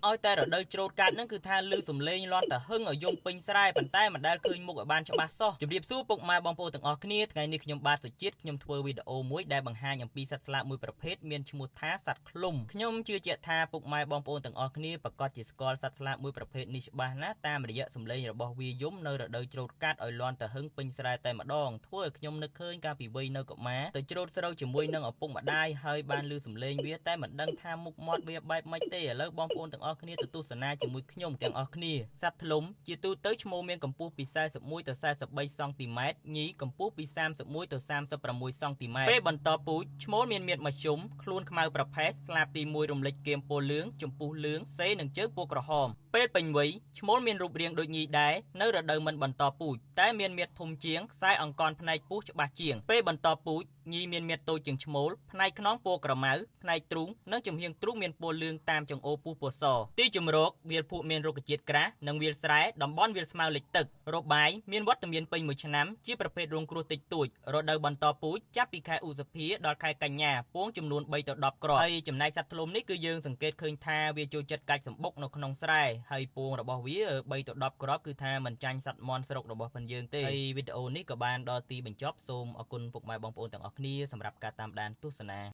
ឲ្យតែរដូវច្រូតកាត់ហ្នឹងគឺថាលឺសំឡេងលាន់តែហឹងឲ្យយំពេញស្រែប៉ុន្តែមិនដែលឃើញមុខឲ្យបានច្បាស់សោះជម្រាបសួរពុកម៉ែបងប្អូនទាំងអស់គ្នាថ្ងៃនេះខ្ញុំបាទសុជាតិខ្ញុំធ្វើវីដេអូមួយដែលបង្ហាញអំពីសត្វស្លាបមួយប្រភេទមានឈ្មោះថាសត្វឃ្លុំខ្ញុំជឿជាក់ថាពុកម៉ែបងប្អូនទាំងអស់គ្នាប្រាកដជាស្គាល់សត្វស្លាបមួយប្រភេទនេះច្បាស់ណាស់តាមរយៈសំឡេងរបស់វាយំនៅរដូវច្រូតកាត់ឲ្យលាន់តែហឹងពេញស្រែតែម្ដងធ្វើឲ្យខ្ញុំនឹកឃើញកាលពីវ័យនៅកុមារទៅច្រូតស្រូវជាមួយនឹងឪពុកម្ដាយហើយបានលឺសំឡេងវាតែមិនដឹងថាមុខមាត់វាបែបម៉េចទេឥឡូវបងប្អូនទាំងអស់គ្នាទៅទស្សនាជាមួយខ្ញុំទាំងអស់គ្នាសត្វធ្លុំជាទូទៅឈ្មោលមានកម្ពស់ពី41ទៅ43សង់ទីម៉ែត្រញីកម្ពស់ពី31ទៅ36សង់ទីម៉ែត្រពេលបន្តពូជឈ្មោលមានមាឌមធ្យមខ្លួនខ្មៅប្រផេះស្លាបទី1រំលេចគៀមពណ៌លឿងចំពុះលឿងសេនិងជើងពណ៌ក្រហមពេលពេញវ័យឈ្មោលមានរូបរាងដូចញីដែរនៅរដូវមិនបន្តពូជតែមានមាឌធំជាងខ្សែអង្កនផ្នែកពោះច្បាស់ជាងពេលបន្តពូជញីមានមាឌតូចជាងឈ្មោលផ្នែកខ្នងពណ៌ក្រមៅផ្នែកទ្រូងនិងចំហៀងទ្រូងមានពណ៌លឿងតាមចង្អូរពុះពណ៌សទីជម្រកវាលភក់មានរុក្ខជាតិក្រាស់និងវាលស្រែតំបន់វាលស្មៅលិចទឹករបាយមានវត្តមានពេញមួយឆ្នាំជាប្រភេទរងគ្រោះតិចតួចរដូវបន្តពូជចាប់ពីខែឧសភាដល់ខែកញ្ញាពងចំនួន3ទៅ10គ្រាប់ហើយចំណែកសត្វធ្លុំនេះគឺយើងសង្កេតឃើញថាវាចូលចិត្តកាច់សម្បុកនៅក្នុងស្រែហើយពងរបស់វា3ទៅ10គ្រាប់គឺថាមិនចាញ់សត្វមន់ស្រុករបស់ផងយើងទេហើយវីដេអូនេះក៏បានដល់ទីបញ្ចប់សូមអរគុណពុកម៉ែបងប្អូនទាំងអស់គ្នាសម្រាប់ការតាមដានទស្សនា។